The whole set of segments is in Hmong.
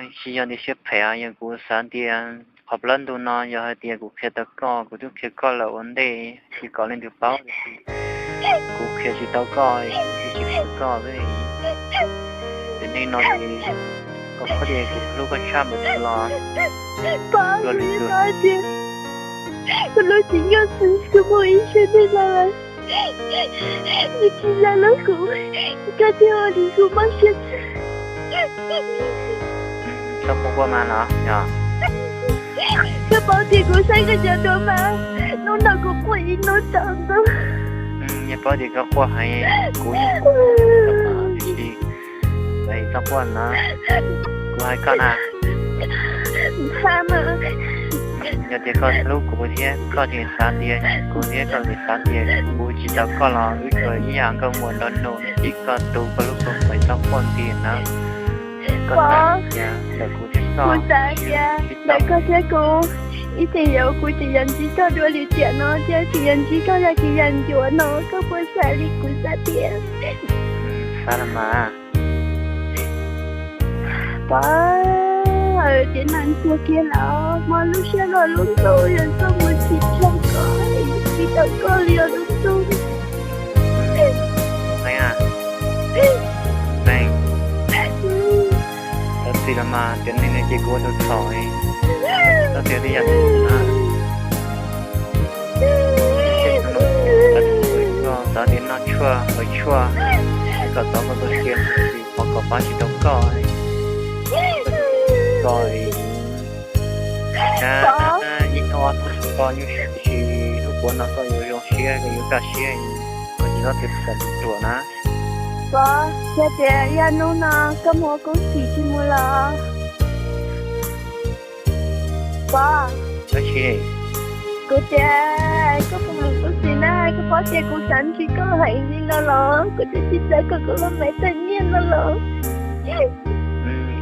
Tsis yog tias siab phem, yog kuv xav tias qhov plab ntug no yog hais tias kuv qhia tau koj, kuv twb qhia koj lawm ua ntej, tsis kom leej twg paub, kuv qhia tsis tau koj, kuv tsis qhia koj. Ces nej no ces koj paub tias kuv hlub koj tshaj npaum li los. Pov, kuv yeej paub tias kuv hlub tsis nkag xwb, kuv mus ib sab teb lawm, nws tsis hlub kuv, koj thiaj ua rau kuv mob siab. Txhob quaj quaj mas los yog. Koj paub tias kuv saib koj cov duab mas, hnub no kuv quaj ib hnub tsaus ntuj. Yog paub tias koj quaj heev, kuv yeej, tsis, txhob quaj na, kuv hais koj na. Yog tias koj hlub kuv thiab koj tseem xav tias kuv thiab koj tseem xav tias kuv tsis tau koj los wb tsuas ib yam nkauj muam nraug nus, ib koj tu koj lub kua muag, txhob quaj nti na. Koj xav tias ntawm kuv thiab koj, kuv xav tias ntawm koj thiab kuv, ib txhia yam kuv tseem yuav ntsib koj dua li tiam no thiab tseem yuav ntsib koj yam tsis yam ncuav no, koj puas xav li kuv xav tias? Xav los mas. Pov, ces neeg tuag kiag lawm, mob lub siab los lub ntuj, yog koj mus tsis tshua koj, tsis tau koj li os lub ntuj. Xav txij los mas tiam neeg no ces kuv ua tus txhaum, txhob tias tej yam no. Xav tias noj tshuaj haus tshuaj kom txov koj tus sia, qhov kom pab tsis tau koj. Koj ib hnub ob hnub koj nyuaj siab, ib hnub puav no koj yuav zoo siab, koj yuav kaj siab, koj tsis txhob tias xav ruam na. Pov, yog tias yog hnub no koj mus ua koob txim tsis mus los? Pov, kuv tias koj puas mus koob txim na, koj paub tias kuv xav ntsib koj heev li no los kuv twb tsis xav kom kuv lub maiv tag nyiaj no los.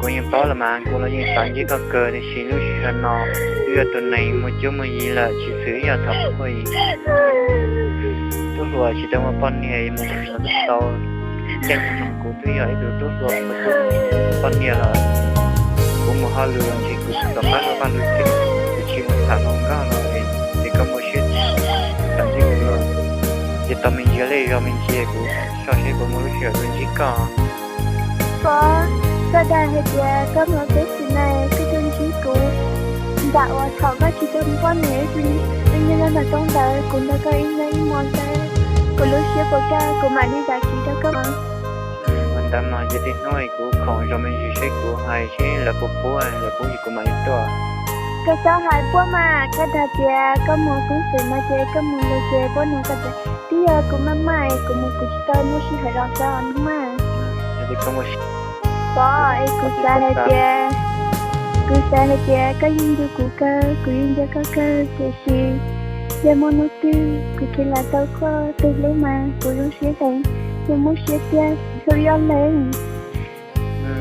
Kuv yeej paub los mas, kuv los yeej xav ntsib koj kawg, tiam sis lub sij hawm no twb yog tus neeg muaj cuab muaj yig lawm, tsis xwm ib yam thaum ub. Tub hluas tsis tau muaj poj niam mus tau, caij nyoog no kuv twb yog ib tug tub hluas muaj poj niam lawm. Kuv mus hauj lwm los ntshe kuv tsis txom qab luag vaj luag tsev, kuv tsis mus tham hluas nkauj los es koj muaj siab txawv ntsib kuv los, ces tau me ntsis lej zog me ntsis kuv soj seb puas muaj lub sij hawm tuaj ntsib koj. Pov, koj dag hais tias koj mus koob txim na koj tuaj ntsib kuv, nram uas thaum koj tsis tau muaj poj niam, wb nyob nyob ntawm roob ntawd, kuv nrog koj ib nyob ib hmo ntawd, kuv lub siab puas kaj kuv mam li zam txim rau koj. Ua ntawd mas ces tej hnub kuv khoom zov me ntsis seb kuv hais seb lawv puas pub, lawv pub ces kuv mam li tuaj. Koj txhob hais puab mas, koj dag tias koj mus koob txim no ces koj mus lawm ces puab nug koj tias twb yog kuv maj maj es kuv mus kuv tsis tau muaj sij hawm los xyov maj maj. Pov, es kuv xav hais tias, kuv xav hais tias koj yeej nco kuv kawg, kuv yeej nco koj kawg, tiam sis yog muaj hnub twg kuv kheev lam tau koj tus hlub mas kuv zoo siab heev, kuv muaj siab tiag, hlub ib ob leeg.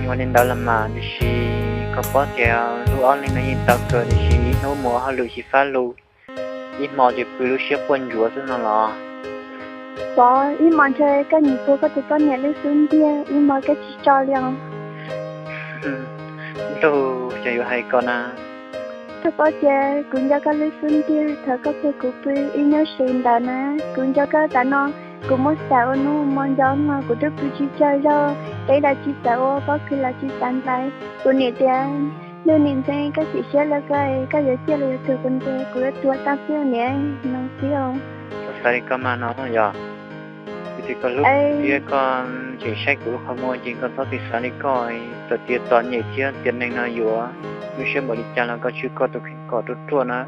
Ua li ntawd los mas, tiam sis koj paub tias hlub ob leeg no yeej tau kawg, tiam sis ib hnub mus ua hauj lwm tsis fab lug, ib hmo ces pw lub siab quaj ntsuav xwb no los. Pov, ib hmo ntshe koj nyiam puag koj tus poj niam lub xub ntiag, ib hmo koj tsis tso li os. Ntuj, cas yuav hais koj na. Koj paub tias kuv nco koj lub xub ntiag, thaum koj puag kuv pw ib nyuag su ntawd na, kuv nco koj tas no, kuv muab xav ua hnub ua hmo nco no kuv twb pw tsis tsaug zog, teb los tsis xav ua, pob kws los tsis xav ntxais. Kuv niam tias, ntuj niam ntxeev, koj chim siab lawm koj, koj yuav ciaj los yuav tuag kuv ntiag, kuv yuav tuag tag xwb niam, no xwb os. Koj xav li koj mas no yog, vim tias koj hlub thiab koj tseem saib kuv lub qhov muag ces koj txhob txwm xav li koj, txawm tias txom nyem thiab tiam neeg no yuav lub siab npaum li cas los koj tswj koj tus kheej kom ruaj ruaj na.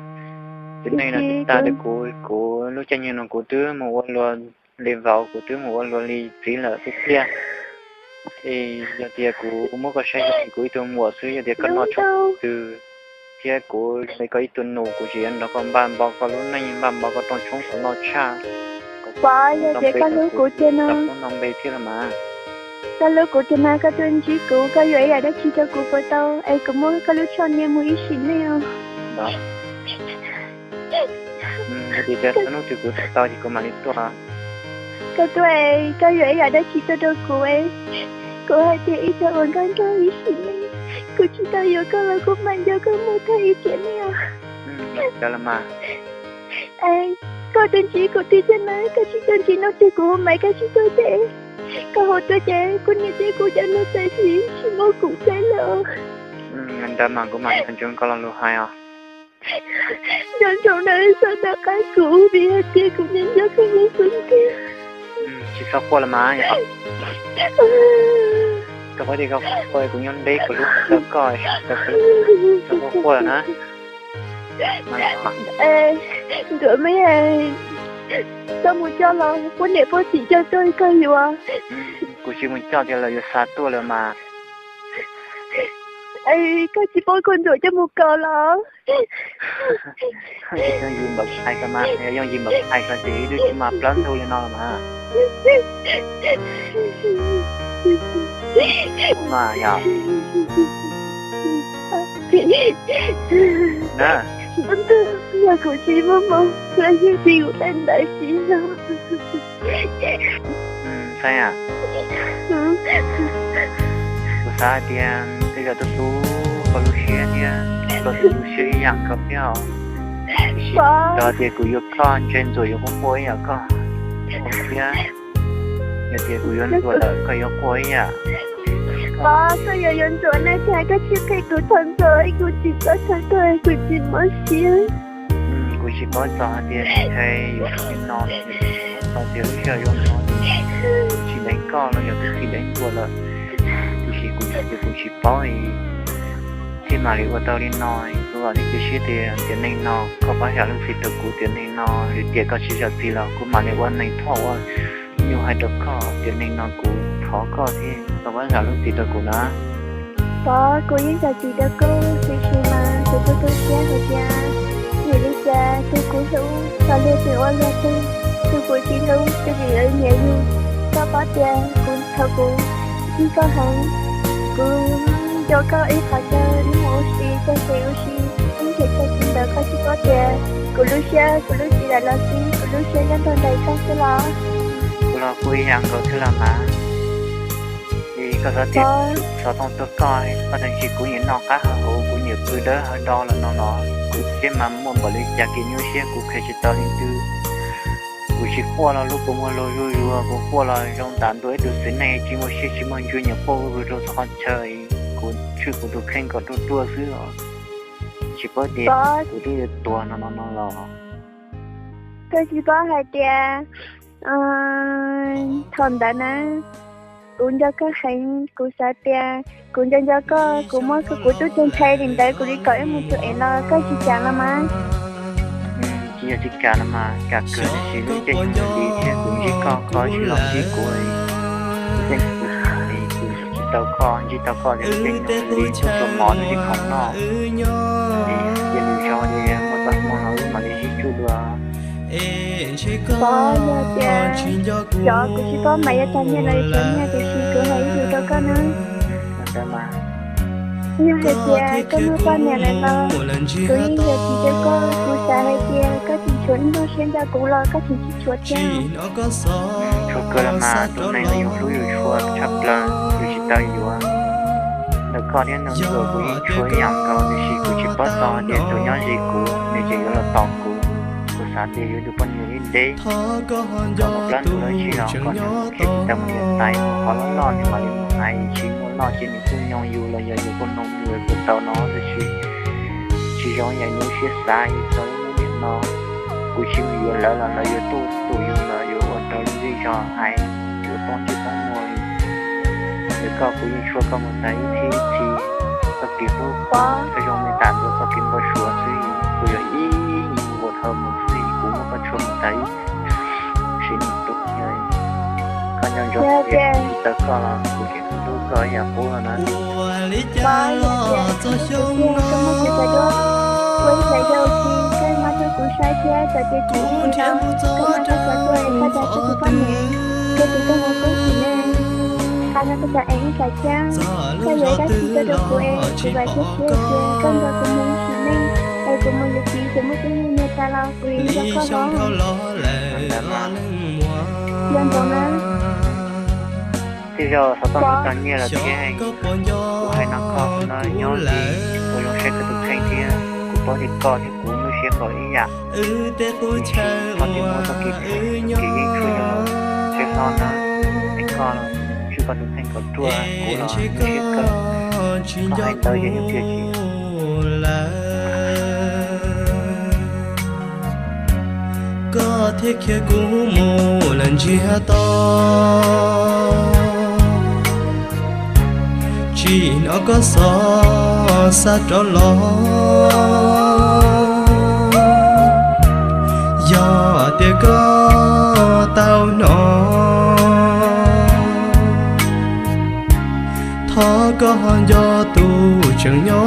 Tiam neeg no tsis tas li kuv, kuv lub caij nyoog no kuv twb mus ua luag li vauv, kuv twb mus ua luag li txiv lawm xwb tiag. Es yog tias kuv muab koj saib zoo li kuv ib tug muam xwb, yog tias koj noj tshoob twg thiab kuv zoo li koj ib tug nus, kuv tseem yuav nrog koj npaj npau koj lub neej, npaj npau koj rooj tshoob kom loj tshaj. Pov, yog tias koj hlub kuv tiag no, nto npe thiab los mas. Koj hlub kuv tiag no koj tuaj ntsib kuv, koj yuav ib yam dab tsi rau kuv puas tau, es kuv muab koj lub tsho niam mus ib sim neej os. Yog tias txog hnub twg kuv tuaj tau ces kuv mam li tuaj. Koj tuaj, koj yuav ib yam dab tsi tuaj rau kuv, kuv hais tias ib txhia ua nkauj nraug ib sim neej. Kuv tsis tau yuav koj los kuv mam nco koj mus tag ib tiam ne os. Koj twb ntsib kuv tiag tiag na, koj tsis tau ntsib no ces kuv ua Maiv koj tsis tau ces koj hu tuaj ces kuv niam thiab kuv cov neeg txawm tsis tsis muab kuv txeeb lawm. Ntawd mas kuv mam nco ntsoov koj lo lus hais os. Nco ntsoov na, txhob nco qab kuv vim hais tias kuv nco nco koj hnub xub ntiag. Tsis txhob quaj los mas yom. Koj paub tias koj quaj kuv nyob deb kuv hlub tau koj, tsis tau koj txhob quaj quaj na. Ntuam me, koj mus coj los poj niam poj txiv coj tuaj koj yuav. Kuv tsis mus coj tias lawv yuav xa tuaj lawm mas. Koj tsis paub koj Ntsuam coj mus kaw los? Yooj yim npaum hais ko mas, yooj yim npaum hais ko ces ib lub tsis mas plaub ntug li no los mas. Mas yog na, yog kuv tsis muaj hmoo los yog kuv tej ntawd tsis yog. Saib, kuv xav hais tias tej zaum tus hlub koj lub siab thiab koj tus lub siab ib yam nkaus thiab os. Tiam sis txawm tias kuv yuav koj ntshe Ntsuam yuav quaj quaj ib yam koj thiab. Yog tias kuv yuav Ntsuam lawm koj yuav quaj ib yam. Pov, koj yuav yuav Ntsuam na ces koj tsis qhia kuv txog Ntsuam, kuv tsis paub txog koj, kuv tsis mob siab. Kuv tsis paub txog hais tias ntshe yuav li no, txog tias lub sij hawm yuav no tsis deev koj los yog kuv tsis deev Ntsuam lawm. Tiam sis kuv yog tias kuv tsis paub thiaj mam li ua tau li no. Kuv vam thiab cia siab tias tiam neej no koj pab zam lub txim rau kuv, tiam neej no yog tias koj tsis zam txim los kuv mam li ua neeg thoj ua nyuj hais rau koj. Tiam neej no kuv thov koj thiab koj pab zam lub txim rau kuv na. Pov, kuv yeej zam txim rau koj, tiam sis mas kuv tu tu siab hais tias vim li cas tus kuv hlub txom nyem tseem ua luag twg, tus kuv tsis hlub twb tsis yuav nyiam yus. Koj paub tias kuv thaum kuv ntsib koj heev, kuv nco koj ib qho chaw ib mus ua si, txog tsev ua si, ib nrhiav chaw tsis ntawd koj tsis paub tias kuv lub siab, kuv lub txiv lam los xij, kuv lub siab nyob nrog nraim koj xwb los. Kuv los kuj ib yam nkaus thiab los mas. Koj xav tias xov tooj tuaj koj, koj tseem tsis kuv niam noj qab hav huv, kuv niam pw dawb hav do los no los kuv thiab mas muaj npaum li cas kev nyuaj siab kuv qhia tsis tau leej twg. Kuv tsis quaj los lub kua muag luag zuj zus, kuv quaj los zoo ntas ntua ib tug txiv neej tsis muaj siab tsis muaj ntsws nyiam quaj zuj zus rau txhua qhov chaw. Kuv tshwj kuv tus kheej kom ruaj ruaj xwb os. Tsis paub tias kuv twb yuav tuag no no no los. Koj tsis paub hais tias thaum ntawd na, kuv nco koj heev, kuv xav tias kuv nco nco koj, kuv muab kuv tub rog ntshai li ntawd kuv li kom wb mus tus ev los koj tsis kam los mas. Tsis yog tsis kam los mas, kam kawg, tiam sis lub caij nyoog li thiab kuv ntsib koj, koj tsis los ntsib kuv, kuv tsis tau koj, ntsib tau koj ces lub caij nyoog li tuaj tsuas mov noj tsis khoom noj. Ces cia li zoo li muaj txoj hmoo los wb mam li sib tsuj dua. Pov, yog tias cov kuv tsis paub mas yuav tag nyiaj los yuav tag nyiaj, tiam sis kuv hais ib lus rau koj na. Yog hais tias koj muaj poj niam lawm los kuv yeej zam txim rau koj, kuv xav hais tias koj tseem tshuav ib nplooj siab nrog kuv los koj tseem tsis tshuav thiab. Tshuav kawg los mas, tus neeg uas yus hlub yus tshua tshaj plaws yus tsis tau yuav. Ntawm koj thiab ntawm Ntsuam kuv yeej tshuav ib yam nkaus, tiam sis kuv tsis paub txog tias tus nyob ze kuv nws tseem yuav los tos kuv. Kuv xav tias yuav tus poj niam ib deb, koj mus plaub ntug dab tsi los kom nws khiav tsis tau mus niam tais, qhov loj loj nws mam li mus hais, tsis muaj loj ces nws kuj nyoog yus los yog yus kuj noog yus kuj tau no, tiam sis tsis zoo yam yus siab xav txog lub niam no. Kuv tsis mus yuav lawv los lawv yuav tuaj tus yus los yuav ua rau lub zej zog hais, yuav poob ntsej poob muag li. Ntawm koj kuv yeej tshua koj mus tas ib txhis ib txhis, txoj kev hlub koj zoo li tas ntua txoj kev npau suav xwb, kuv yog ib yim ua dhau mus xwb, kuv muab koj tshua mus tas ib sim neej tus. Koj nco ntsoov tias tsis tau koj los kuv tseem hlub koj ib yam qub no na. Pov, yog tias tus tiag koj muab kuv cov duab ua ib yam yau ces koj muab rau kuv saib thiab, txawm tias tsis ib yam no koj muab koj cov duab es koj dag tsis tus poj niam, koj tus koj mus kub sim neej, qhov no koj cov ev ib tsam thiab, koj yuav ib dab tsi tuaj rau kuv es kuv vam thiab cia tias koj nrog kuv mus ib sim neej, es kuv mus yuav txiv ces muab kuv niag niag tas los kuv yeej nco koj hlob. Nco ntsoov na. Tej zaug xov tooj tau nyiaj lawm thiab, kuv hais no koj xwb no, nyob li ua zoo saib koj tus kheej thiab, kuv paub tias koj thiab kuv lub siab nkaus ib yam. Tiam sis txhob tias muab txoj kev phem, kev yeeb tshuaj coj los siab hlob na, es koj los tswj koj tus kheej kom ruaj, kuv los lub siab kawg, koj hais ntawd ces nws thiaj tsis lawm. Koj thiaj khiav kuv mus lawm ntsiag to, tsis hnov koj xov xa rov los. Yog tias koj tau hnov, thov koj ho nco tus tseem nyob.